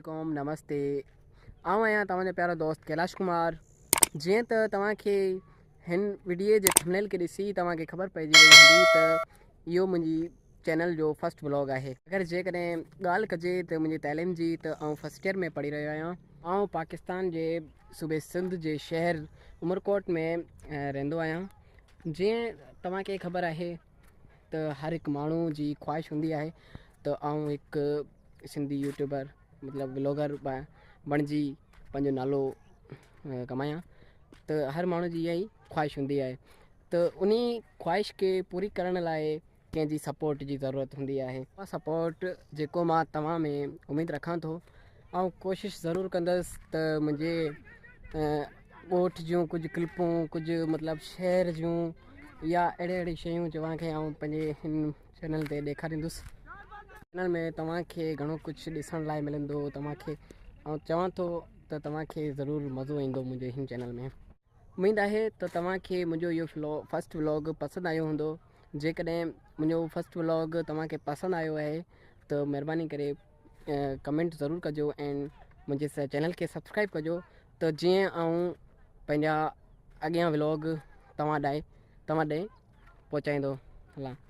عليڪم نمستي آئون آهيان توهان جو پيارو دوست ڪيلاش ڪمار جيئن ته توهان کي هن وڊيو جي ٿمنيل کي ڏسي توهان کي خبر پئجي وئي هوندي ته اهو منهنجي چينل جو فرسٽ ولاگ آهي اگر جيڪڏهن ڳالهه ڪجي ته منهنجي تعليم جي ته آئون فرسٽ ايئر ۾ پڙهي رهيو آهيان. آئون پاڪستان جي صوبي سنڌ جي شهر عمرڪوٽ ۾ رهندو آهيان جيئن توهان کي خبر آهي ته هر هڪ ماڻهو جي خواهش هوندي آهي ته آئون هڪ سنڌي يوٽيوبر مطلب ولاگر بڻجي پنهنجو نالو ڪمايان ته هر ماڻهو جي اها ئي خواهش هوندي آهي ته ان خواهش کي پوري ڪرڻ لاء ڪنهن جي سپورٽ جي ضرورت هوندي آهي. اها سپورٽ جيڪو مان توهان ۾ اميد رکان ٿو آئون ڪوشش ضرور ڪندس ته منهنجي ڳوٺ جون ڪجهه ڪلپون ڪجهه مطلب شهر جون يا اهڙي اهڙي شيون توهان کي آئون پنهنجي هن چينل تي ڏيکاريندس. چينل ۾ توهان کي گهڻو ڪجهه ڏسڻ لاء ملندو توهان کي آئون چوان ٿو ته توهان کي ضرور مزو ايندو منهنجي هن چينل ۾. اميد آهي ته توهان کي منهنجو اهو فلو فرسٽ ولاگ پسند آيو هوندو جيڪڏهن منهنجو فرسٽ ولاگ توهان کي پسند آيو آهي ته مهرباني ڪري ڪمينٽ ضرور ڪجو ۽ منهنجي چينل کي سبسڪرائب ڪجو ته جيئن آئون پنهنجا اڳيان ولاگ توهان ڏانهن توهان ڏي پهچائيندو هلان.